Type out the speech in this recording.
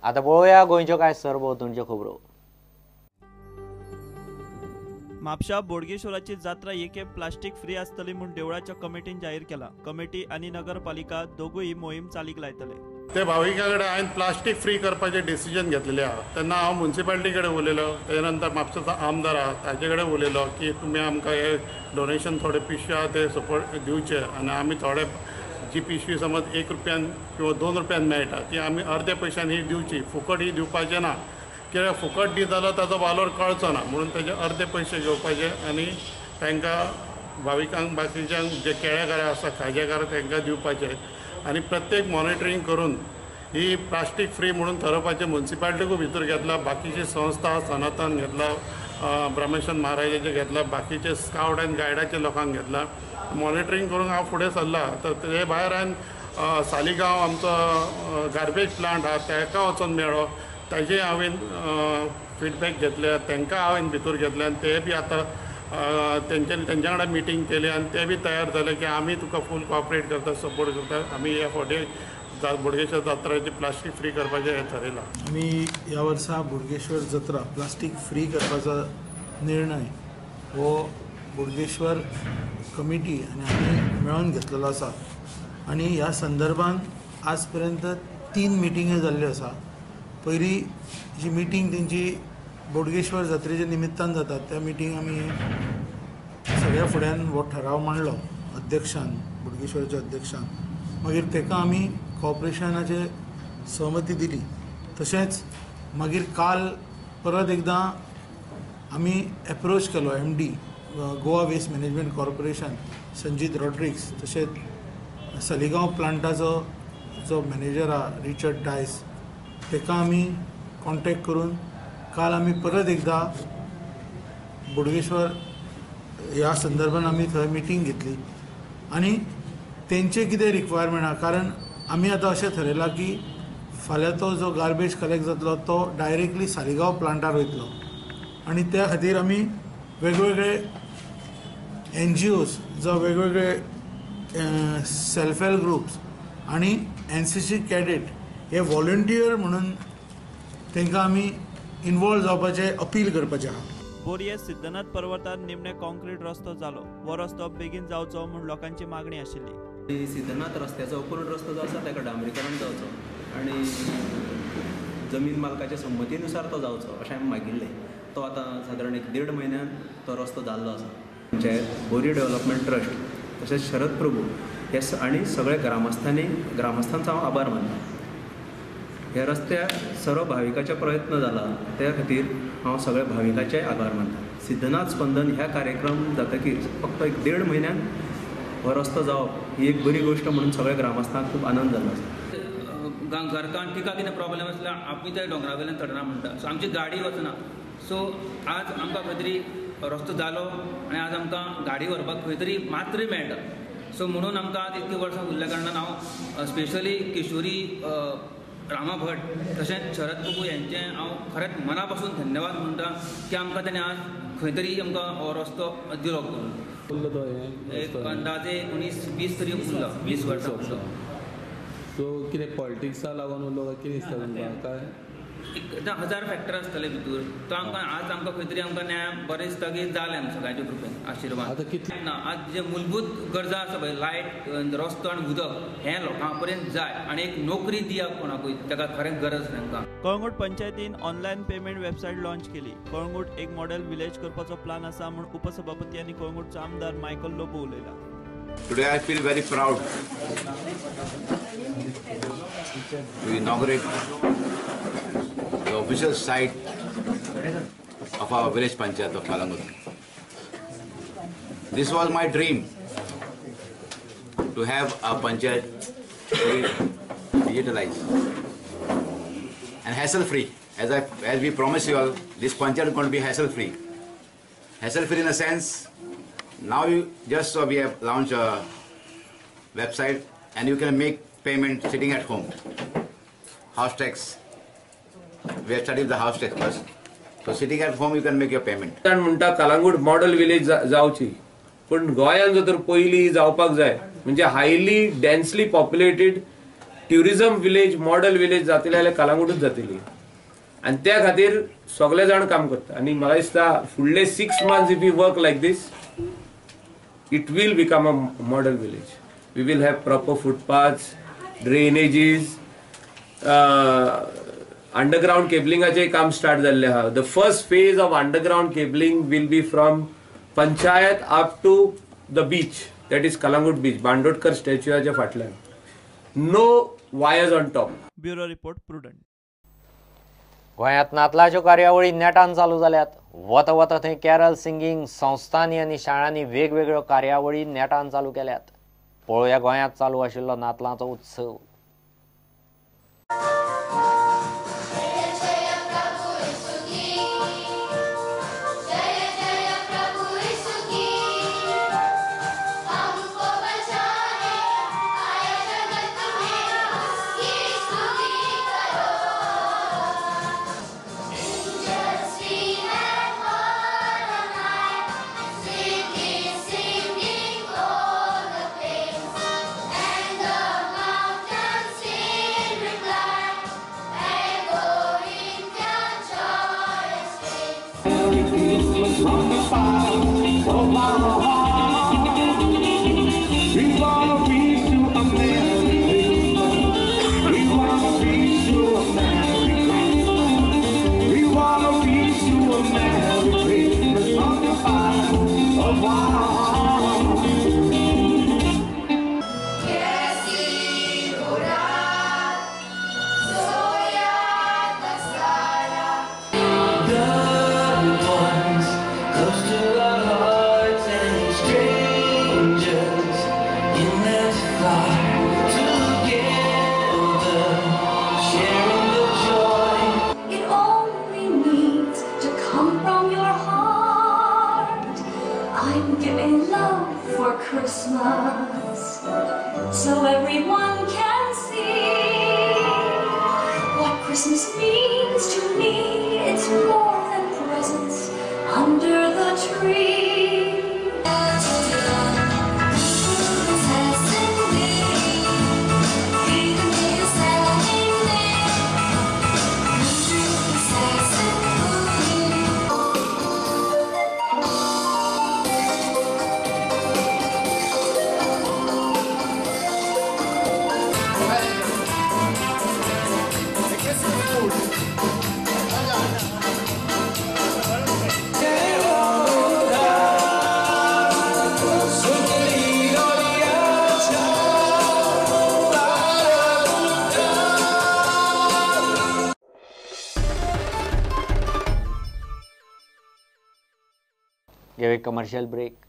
आतां पळोवया गोंयच्यो कांय सरभोंवतणच्यो खबरो. म्हापशा बोडगेश्वराची जात्रा एके प्लास्टीक फ्री आसतली म्हूण देवळाच्या कमिटीन जाहीर केला. कमिटी आनी नगरपालिका दोगूय मोहीम चालीक लायतले. ते भाविकां कडेन हांवें प्लास्टीक फ्री करपाचें डिसिजन घेतलेलें आहा. तेन्ना हांव मुन्सिपालिटी कडेन उलयलो, तेजे नंतर म्हापशाचो आमदार आहा ताजे कडेन उलयलो की तुमी आमकां हे डोनेशन थोडे पिशवी आहा ते सपोर्ट दिवचे आनी आमी थोडे जी पिशवी समज 1 रुपयान किंवा 2 रुपयान मेळटा ती आमी अर्द्या पयशान ही दिवची, फुकट ही दिवपाचें ना. कित्याक फुकट दित जाल्यार ताजो वालोर कळचो ना, म्हणून ताजे अर्दे पयशे घेवपाचे आनी तांकां भाविकांक बाकीच्यांक जे केळेकार आसा खाजेकार तांकां दिवपाचे आनी प्रत्येक मॉनिटरींग करून ही प्लास्टीक फ्री म्हणून थारोवपाचें मुन्सिपालिटीकूय भितर घेतला, बाकीची संस्था सनातन घेतला, ब्रह्मेश्वर महाराजाचें घेतला, बाकीचे स्कावट आनी गायडाचे लोकांक घेतला. मॉनिटरींग करूंक हांव फुडें सरला. तर ते भायर हांवें सालिगांव आमचो गार्बेज प्लांट आहा ताका वचोन मेळ्ळो, ताजे हांवें फिडबॅक घेतले, तांकां हांवें भितर घेतले आनी ते बी आतां तेंच्या वांगडा मिटींग केली आनी ते बी तयार जाले की आमी तुका फूल कॉपरेट करता, सपोर्ट करता. आमी ह्या फावटी बोडगेश्वर जात्राची प्लास्टीक फ्री करपाचें हें थारयलां. आमी ह्या वर्सा बोडगेश्वर जात्रा प्लास्टीक फ्री करपाचो निर्णय हो बोडगेश्वर कमिटी आनी आमी मेळोन घेतलेलो आसा आनी ह्या संदर्भान आज पर्यंत 3 मिटिंग्यो जाल्ल्यो आसा. पयली जी मिटींग तेंची बोडगेश्वर जात्रेच्या निमित्तान जाता त्या मिटींग आमी सगळ्या फुड्यान हो ठराव मांडलो अध्यक्षान, बोडगेश्वराच्या अध्यक्षान. मागीर ताका आमी कॉपरेशनाचे सहमती दिली. तशेंच मागीर काल परत एकदां आमी एप्रोच केलो MD Goa waste management corporation Sanjeet Rodrigues, तशेंच सलिगांव प्लांटाचो जो मॅनेजर आहा रिचर्ड डायस ताका आमी कॉन्टेक्ट करून काल आमी परत एकदां बोडगेश्वर ह्या संदर्भान आमी थंय मिटींग घेतली आनी तेंचे कितें रिक्वायरमेंट आहा, कारण आमी आतां अशें थरयलां की फाल्यां तो जो गार्बेज कलेक्ट जातलो तो डायरेक्टली सालिगांव प्लांटार वयतलो आनी त्या खातीर आमी वेगवेगळे NGOs जावं वेगवेगळे सेल्फ हेल्प ग्रुप्स आनी NCC cadet हे व्हॉलंटियर म्हणून तांकां आमी इन्वॉल्व जावपाचें अपील करपाचें आहा. बोरये सिद्धनाथ पर्वतार निमणे कॉन्क्रीट रस्तो जालो. हो रस्तो बेगीन जावचो म्हूण लोकांची मागणी आशिल्ली. सिद्धनाथ रस्त्याचो अपूर्ण रस्तो जो आसा ताका डांबरीकरण जावचो आनी जमीन मालकाच्या संमतीनुसार तो जावचो अशें आमी मागिल्लें. तो आतां सादारण 1.5 म्हयन्यान तो रस्तो जाल्लो आसा. पंचायत बोरी डेव्हलपमेंट ट्रस्ट तशेंच शरद प्रभू हे आनी सगळे ग्रामस्थांचो हांव आभार मानता. ह्या रस्त्यार सर्व भाविकाचे प्रयत्न जाला त्या खातीर हांव सगळ्या भाविकांचे आभार मानता. सिद्धनाथ स्पंदन ह्या कार्यक्रम जातकीर फक्त 1.5 म्हयन्यान हो रस्तो जावप ही एक बरी गोश्ट म्हणून सगळ्या ग्रामस्थांक खूब आनंद जालो आसा. घरकान्न तिका कितें प्रॉब्लेम आसल्यार आमी त्या दोंगरा वयल्यान चडना म्हणटा, सो आमची गाडी वचना. सो आज आमकां खंय तरी रस्तो जालो आनी आज आमकां गाडी व्हरपाक खंय तरी मात्रय मेळटा. सो म्हणून आमकां आज इतकी वर्सां उरल्या कारणान हांव स्पेशली किशोरी रामा भट तशेंच शरद प्रभू हेंचें हांव खरेंच मना पासून धन्यवाद म्हणटा की आमकां ताणें आज खंय तरी आमकां हो रस्तो दिलो करून. एक अंदाजे 19-20 तरी उरलो, 20 वर्सां उरलो. सो कितें पॉलिटिक्सा लागून उरलो काय कितें दिसता तुमकां? काय एक 1000 फॅक्टर आसतले भितूर. तो आमकां आज आमकां खंय तरी आमकां न्याय बरें दिसता की जालें आमकां सगळ्यांच्या कृपेन आशिर्वाद. आतां कितलें ना आज जे मूलभूत गरजा आसा पळय लायट रस्तो आनी उदक हें लोकां पर्यंत जाय आनी एक नोकरी दिया कोणाकूय ताका खरेंच गरज तांकां. कळंगूट पंचायतीन ऑनलायन पेमेंट वेबसायट लॉन्च केली. कळंगूट एक मॉडेल विलेज करपाचो प्लान आसा म्हूण उपसभापती आनी कळंगूटचो आमदार मायकल लोबो उलयला. Today I feel very proud to inaugurate the official site of our village panchayat of Calangute. This was my dream to have our panchayat digitalized and hassle-free. As we promised you all, this panchayat is going to be hassle-free. Hassle-free in a sense, now you just saw we have launched a website and you can make payment sitting at home. House tax. We have studied the house tax first. So sitting at home you can make your payment. म्हणटा Calangute model village जावची, पूण गोंयान जर तर पयली जावपाक जाय म्हणजे highly densely populated tourism village model village जातली जाल्यार कलांगूटच जातली आनी त्या खातीर सगळे जाण काम करता. आनी म्हाका दिसता फुडले 6 months if you work like this it will become a model village. We will have proper footpaths, drainages, underground केबलिंगाचें काम स्टार्ट जाल्लें आहा. The first phase of underground cabling will be from panchayat up to the beach, that is Calangute beach, Bandodkar स्टॅच्युआच्या फाटल्यान. No wires on top. Bureau report, Prudent. गोंयांत नातलाच्यो कार्यावळी नेटान चालू जाल्यात. वता वता थंय कॅरल सिंगींग संस्थांनी आनी शाळांनी वेगवेगळ्यो कार्यावळी नेटान चालू केल्यात. पळोवया गोंयांत चालू आशिल्लो नातलांचो उत्सव. Christmas, so everyone can see what Christmas means to me. It's more than presents under the tree. Give a commercial break.